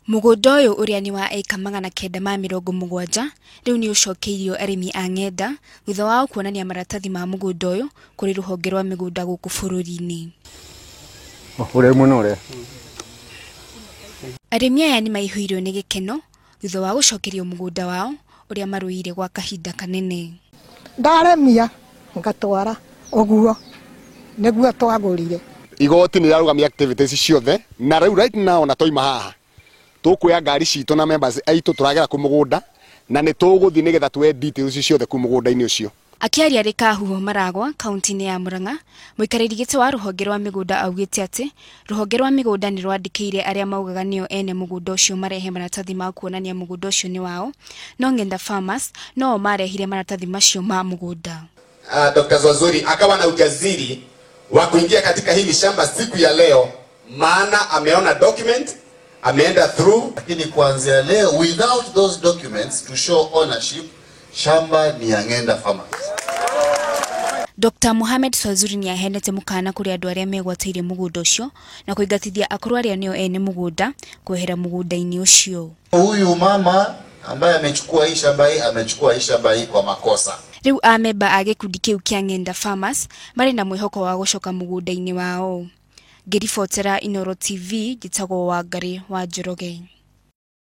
Mũgũnda ũyũ ũrĩa nĩ wa ĩka 970 rĩu nĩ ũcokeirio arĩmi a Ng'enda thutha wao kuonania maratathi ma mũgũnda ũyũ kũrĩ rũhonge rwa mĩgũnda gũkũ bũrũri-inĩ. Ũrĩa mwena ũrĩa. Arĩmi aya nĩ maihũirwo nĩ gĩkeno thutha wa gũcokerio mũgũnda wao ũrĩa marũĩire gwa kahinda kanene. Ndaremia ngatwara ũguo nĩguo twagũrire. Igoti nĩ rĩarũgamia activities ciothe na rĩu right now na twaima haha tũkuoya ngari citũ na members aitũ tũragera kũ mũgũnda na nĩ tũgũthiĩ nĩgetha tuoe details ciothe kũ mũgũnda-inĩ ũcio. Akĩaria arĩ Kahuho Maragwa kaunti-inĩ ya Murang'a, mũikarĩri gĩtĩ wa rũhonge rwa mĩgũnda augĩte atĩ rũhonge rwa mĩgũnda nĩ rwandĩkĩire arĩa maugaga nĩo ene mũgũnda ũcio marehe maratathi ma kuonania mũgũnda ũcio nĩ wao, no Ng'enda Farmers no o marehire maratathi macio ma mũgũnda. Dr. Swazuri akawa na ujasiri wa kuingia katika hili shamba siku ya leo, maana ameona document, ameenda through. Lakini kuanzia leo, without those documents to show ownership, shamba ni ya Ng'enda Farmers. Dr. Mohamed Swazuri nĩ aheanĩte mũkana kũrĩ andũ arĩa megwatĩire mũgũnda ũcio na kũingatithia akũrũ arĩa nĩo ene mũgũnda kwehera mũgũnda-inĩ ũcio. Huyu mama ambaye amechukua hii shamba hii, amechukua hii shamba hii kwa makosa. Rĩu amemba a gĩkundi kĩu kĩa Ng'enda Farmers marĩ na mwĩhoko wa gũcoka mũgũnda-inĩ wao. Ngĩribotera Inooro TV, njĩtagwo Wangarĩ wa Njoroge.